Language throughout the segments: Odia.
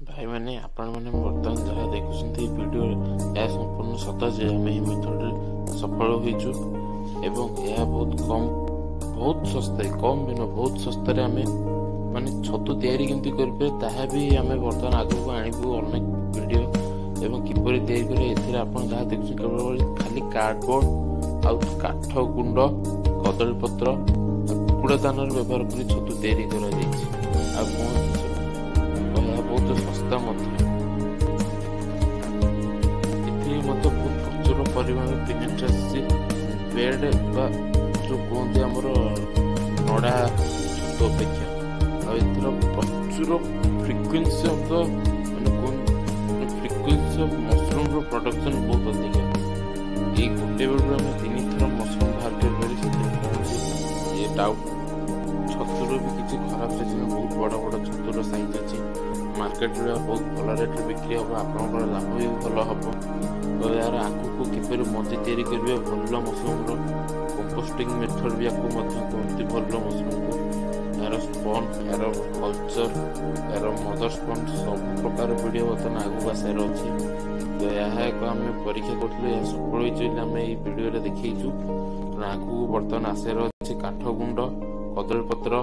ଭାଇମାନେ, ଆପଣମାନେ ବର୍ତ୍ତମାନ ଯାହା ଦେଖୁଛନ୍ତି ଏହି ଭିଡ଼ିଓରେ, ଏହା ସମ୍ପୂର୍ଣ୍ଣ ସତ ଯେ ଆମେ ଏହି ମେଥଡ଼ରେ ସଫଳ ହୋଇଛୁ ଏବଂ ଏହା ବହୁତ କମ୍, ବହୁତ ଶସ୍ତାରେ, କମ୍ ବି ନୁହଁ, ବହୁତ ଶସ୍ତାରେ ଆମେ ମାନେ ଛତୁ ତିଆରି କେମିତି କରିପାରିବେ ତାହା ବି ଆମେ ବର୍ତ୍ତମାନ ଆଗକୁ ଆଣିବୁ ଅନେକ ଭିଡ଼ିଓ ଏବଂ କିପରି ତିଆରି କରିବେ। ଏଥିରେ ଆପଣ ଯାହା ଦେଖୁଛନ୍ତି କେବଳ ଖାଲି କାର୍ଡ଼ବୋର୍ଡ଼ ଆଉ କାଠ ଗୁଣ୍ଡ, କଦଳୀ ପତ୍ର, କୁକୁଡ଼ା ଦାନାର ବ୍ୟବହାର କରି ଛତୁ ତିଆରି କରାଯାଇଛି। ଆଉ କୌଣସି ଏହା ବହୁତ ଶସ୍ତା ମଧ୍ୟ। ଏଥିରେ ମଧ୍ୟ ବହୁତ ପ୍ରଚୁର ପରିମାଣରେ ପିନେଟ୍ ଆସିଛି, ବେଡ୍ ବା ଯେଉଁ କୁହନ୍ତି ଆମର ନଡ଼ା ଛତୁ ଅପେକ୍ଷା। ଆଉ ଏଥିର ପ୍ରଚୁର ଫ୍ରିକ୍ୱେନ୍ସି ଅଫ୍ the ମାନେ କୁହନ୍ତି ଫ୍ରିକ୍ୱେନ୍ସି ଅଫ୍ ମସରୁମ୍ର ପ୍ରଡକ୍ସନ୍ ବହୁତ ଅଧିକା। ଏଇ ଗୋଟେ ବେଳରୁ ଆମେ 3 ଥର ମସରୁମ୍ ବାହାର କରିପାରିବୁ, ସେଥିରେ କୌଣସି ଇଏ ଡାଉଟ୍। ଛତୁର ବି କିଛି ଖରାପ ସାଇଜ୍ ନୁହେଁ, ବହୁତ ବଡ଼ ବଡ଼ ଛତୁର ସାଇଜ୍ ଅଛି। ମାର୍କେଟରେ ବହୁତ ଭଲ ରେଟ୍ରେ ବିକ୍ରି ହେବ, ଆପଣଙ୍କର ଲାଭ ବି ଭଲ ହେବ। ତ ଏହାର ଆଗକୁ କିପରି ମଞ୍ଜି ତିଆରି କରିବେ, ଭଲ ମସରୁମ୍ର କମ୍ପୋଷ୍ଟିଂ ମେଥଡ଼ ବି ୟାକୁ ମଧ୍ୟ କୁହନ୍ତି, ଭଲ ମସରୁମ୍କୁ, ଏହାର ସ୍ପନ୍, ଏହାର କଲଚର, ଏହାର ମଦର ସ୍ପନ୍, ସବୁ ପ୍ରକାର ଭିଡ଼ିଓ ବର୍ତ୍ତମାନ ଆଗକୁ ଆସିବାର ଅଛି। ତ ଏହା ଏକ ଆମେ ପରୀକ୍ଷା କରିଥିଲୁ, ଏହା ସଫଳ ହୋଇଛି ବୋଲି ଆମେ ଏଇ ଭିଡ଼ିଓରେ ଦେଖେଇଛୁ। ତେଣୁ ଆଗକୁ ବର୍ତ୍ତମାନ ଆସିବାର ଅଛି କାଠ ଗୁଣ୍ଡ, କଦଳୀ ପତ୍ର,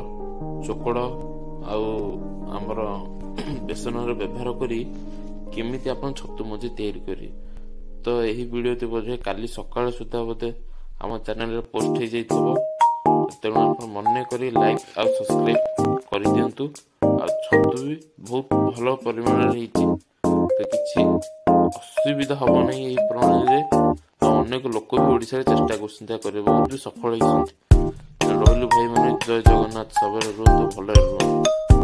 ଚୋକଡ଼ ଆଉ ଆମର ବେସନର ବ୍ୟବହାର କରି କେମିତି ଆପଣ ଛତୁ ମଞ୍ଜି ତିଆରି କରିବେ। ତ ଏହି ଭିଡ଼ିଓଟି ବୋଧେ କାଲି ସକାଳ ସୁଦ୍ଧା ବୋଧେ ଆମ ଚ୍ୟାନେଲରେ ପୋଷ୍ଟ ହେଇଯାଇଥିବ। ତେଣୁ ଆପଣ ମନେ କରି ଲାଇକ୍ ଆଉ ସବସ୍କ୍ରାଇବ୍ କରିଦିଅନ୍ତୁ। ଆଉ ଛତୁ ବି ବହୁତ ଭଲ ପରିମାଣରେ ହେଇଛି, ତ କିଛି ଅସୁବିଧା ହବ ନାହିଁ ଏହି ପ୍ରଣାଳୀରେ। ଆଉ ଅନେକ ଲୋକ ବି ଓଡ଼ିଶାରେ ଚେଷ୍ଟା କରୁଛନ୍ତି ଏହା କରିବାକୁ, ବହୁତ ବି ସଫଳ ହେଇଛନ୍ତି। ରହିଲୁ ଭାଇମାନେ, ଜୟ ଜଗନ୍ନାଥ। ସବୁବେଳେ ରୁହନ୍ତୁ, ଭଲରେ ରୁହନ୍ତୁ।